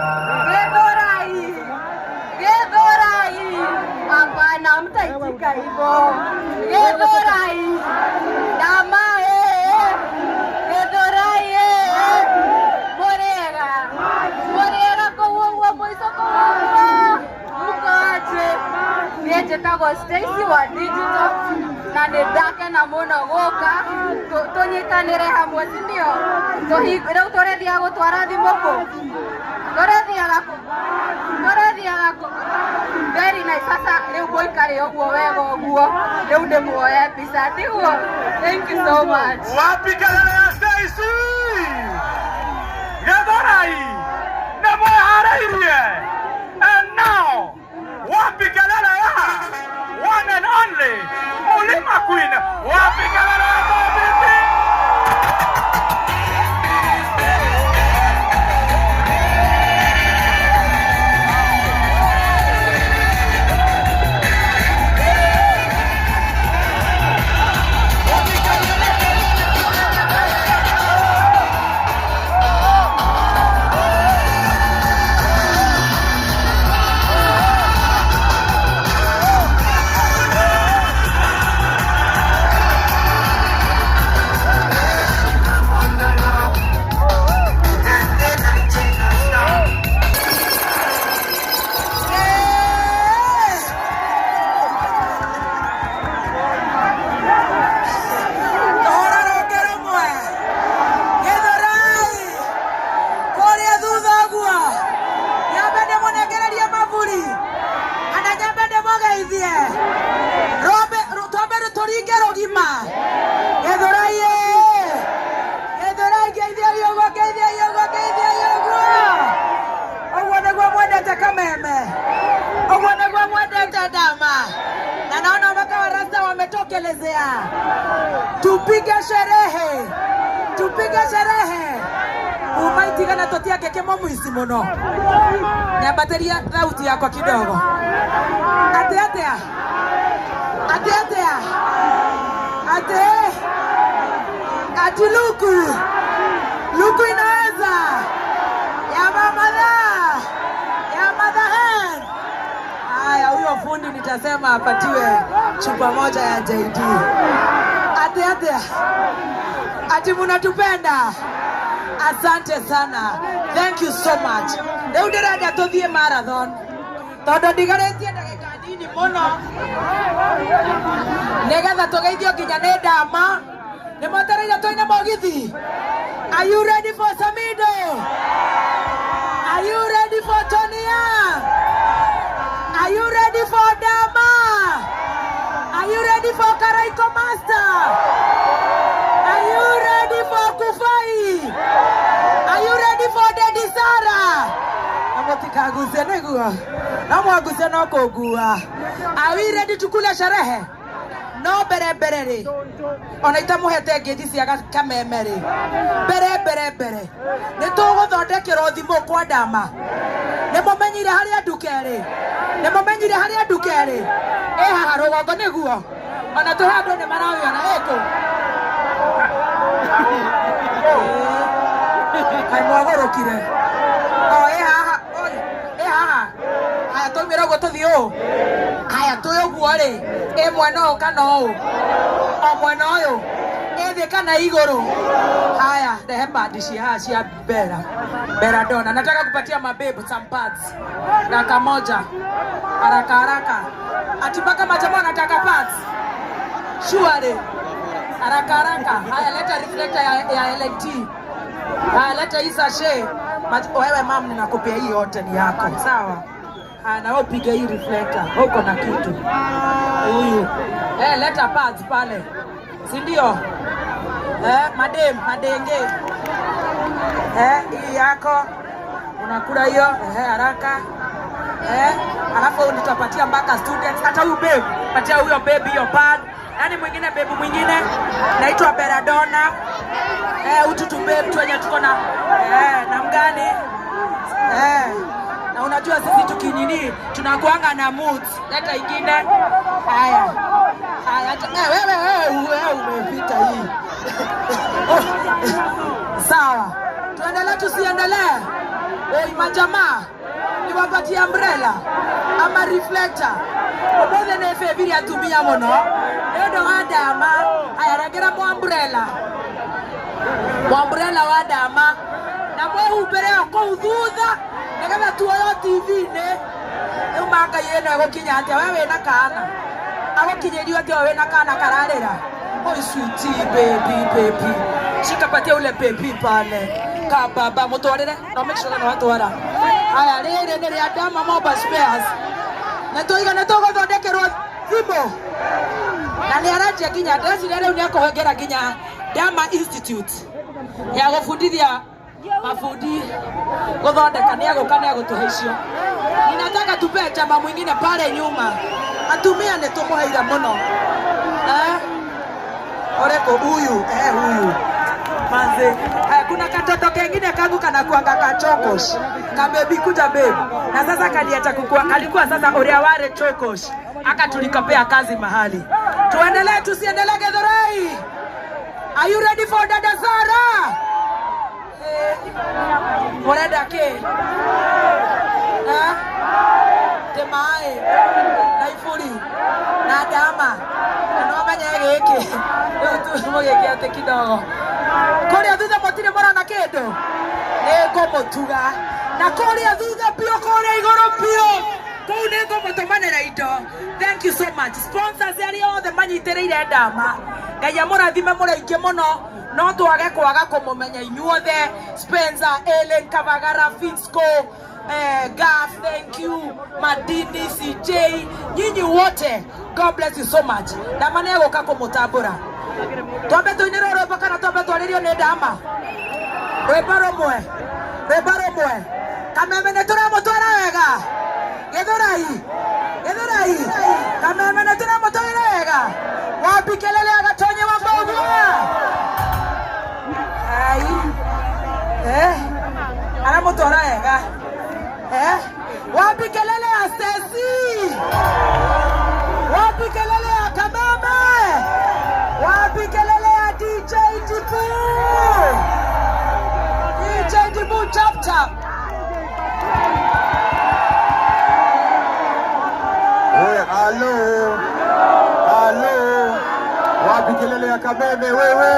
Githurai, Githurai, hapana, mtaitika hivyo. Githurai, dama eh, Githurai eh, muriega, muriega kũu ũguo mũico kũu ũguo, mko aje? Niĩ njĩtagwo Stacy wa Digital na nĩ ndakena mũno gũka tũnyitanĩre hamwe, si ndio? Rĩu tũrĩthiaga gũtwara thimũ kũ? Tũrĩthiaga kũ? Tũrĩthiaga kũ? Very nice. Sasa rĩu mũikare ũguo wega ũguo, rĩu ndĩmuoye mbica, tiguo? Thank you so much. Wapi kelele ya Stacy? Githurai nĩ mwĩharĩirie? And now, wapi kelele ya one and only Mulima Queen? Wapi kelele ya Bobby? Tũhũra rũngĩ rũmwe. Gĩthũrai. Kũrĩa thutha ũguo. Nyambe ndĩmũnengererie maburi. Kana nyambe ndĩmũgeithie. Rombe twambe tũringe rũgima. Gĩthũrai ĩ. Gĩthũrai ngeithiai ũguo, ngeithiai ũguo, ngeithiai ũguo. Ũguo nĩguo mwendete kameme. Ũguo nĩguo mwendete ndama. Na naona mpaka warasta wametokelezea. Tupige sherehe, tupige sherehe. Kuma itigana tũtiake mũmwici mũno. Nyambatĩria thauti yakwa kidogo. Atĩ atĩa? Atĩ atĩa? Atĩ? Ati luku. Luku inaweza. Ya mamadha. Ya mother hen. Haya, huyo fundi nitasema apatiwe chupa moja ya JD. Ati atĩa? Ati munatupenda? Asante sana. Thank you so much. Rĩu ndĩrenda tũthiĩ marathon tondũ ndigarĩtie ndagĩka nini mũno nĩgetha tũgeithio nginya nĩ ndama. Nĩ mwetereire tũine mũgithi? Are you ready for Samido? Are you ready for Tonia? Are you ready for Dama? Are you ready for Karaiko Master? Are you ready for Kufai? Are you ready for Daddy Sarah? Na mũtikagucie nĩguo. No mwagucie no kũngua. Are we ready tukule sherehe? No mbere mbere rĩ, ona itamũhete ngĩthi cia kameme rĩ, mbere mbere mbere nĩ tũgũthondekerwo thimũ kwa ndama. Nĩ mũmenyire harĩa nduka ĩrĩ? Nĩ mũmenyire harĩa nduka ĩrĩ? Ĩ haha rũgongo nĩguo. Ona twĩ handũ nĩ marawĩona ĩkũ. Kaĩ mwagũrũkire? O ĩ haha, oi, ĩ haha. Haya twaumĩra ũguo tũthiĩ ũũ. Haya twĩ ũguo rĩ, ĩ mwena ũyũ kana ũũ? O mwena ũyũ. Ĩ thĩ kana igũrũ? Haya, rehe padi cia haha cia Bera. Bera Dona. Nataka kupatia mababe some pads. Daka moja. Haraka haraka. Ati mpaka majamaa wanataka pads. Surely. Haraka haraka. Haya, leta reflector ya LNT. Haya, leta hii sachet. Wewe mam, ninakupea hii yote ni yako. Sawa? Haya, na wewe upige hii reflector. Wewe uko na kitu. Huyu. Eh, leta pads pale. Si ndio? Eh, madem, madenge. Eh, hii yako. Unakula hiyo, eh, haraka. Eh, alafu nitapatia mpaka students. Hata huyu babe, patia huyo baby hiyo pad. Nani mwingine babe mwingine? Naitwa Beradona. Eh, utu tu babe tu wenye tuko na eh, na mgani? Eh. Unajua sisi tukinini tunakuanga na moods. Leta ingine. Haya. Haya, wewe wewe wewe umepita hii. Sawa. Tuendelee tusiendelee? Oi majamaa, niwapatie umbrella ama reflector. Umuthi nĩ bĩbiri atumia mũno nĩ ũndũ wa ndama. Haya, rengera mũ umbrella, mũ umbrella wa ndama na mwĩhumbĩre o kũu thutha nĩgetha tuoywo TV-inĩ. Rĩu mangai ĩno ĩgũkinya atĩa? We wĩna kana agũkinyĩrio atĩa? We wĩna kana kararĩra. Oi sweetie, baby, baby, shika, patia ule baby pale ka baba mũtwarĩre no make sure nĩ watwara. Haya, rĩrĩ nĩ rĩa Dama Mobile Spares na tũiga nĩ tũgũthondekerwo thimũ na nĩ aranjia nginya ndĩreciria rĩu nĩ akũhongera nginya Dama Institute ya gũbundithia mabundi gũthondeka. Nĩ agũka nĩ agũtũhe icio. Ninataka tupee chama mwingine pale nyuma. Atumia nĩ tũmũheire mũno, eh? Oreko huyu, eh, huyu manze, eh, kuna katoto kengine kangu kanakuanga kachokosh kabebi, kuja babe. Na sasa kaliacha kukua, kalikuwa sasa uria ware chokosh, aka tulikapea kazi mahali. Tuendelee tusiendelee? Githurai, are you ready for Dada Sara? Eh, mũrenda kĩ? Eh? Te maĩ na iburi na ndama na no menye gĩkĩ rĩu tũmũgĩke atĩ kidogo kũrĩa thutha mũtirĩ mũrona kĩndũ nĩ ngũmũtuga na kũrĩa thutha biũ, kũrĩa igũrũ biũ kũu nĩ ngũmũtũmanĩra indo. Thank you so much, sponsors arĩa othe manyitĩrĩire ndama. Ngai amũrathime mũrĩ aingĩ mũno, no twage kwaga kũmũmenya inyuothe. Spencer, Ellen Kavagara, Finsco, Gaf, thank you. Madini, CJ, nyinyi wote, God bless you so much. Ndama nĩ egũka kũmũtambũra. Twambe tũinĩrwo rwĩmbo kana twambe twarĩrio nĩ ndama? Rwĩmbo rũmwe, rwĩmbo rũmwe. Kameme nĩ tũramũtwara wega. Gĩthũrai, Gĩthũrai, Kameme nĩ tũramũtwara wega. Wapi kelele ya Gatonye wa Mbogua? Ai, eh, aramũtwara wega. Eh, wapi kelele ya Stacy? Wapi kelele ya Kameme? Wapi kelele ya DJ Tipu? DJ Tipu, chap chap. Oye, halo halo, wapi kelele ya Kameme wewe?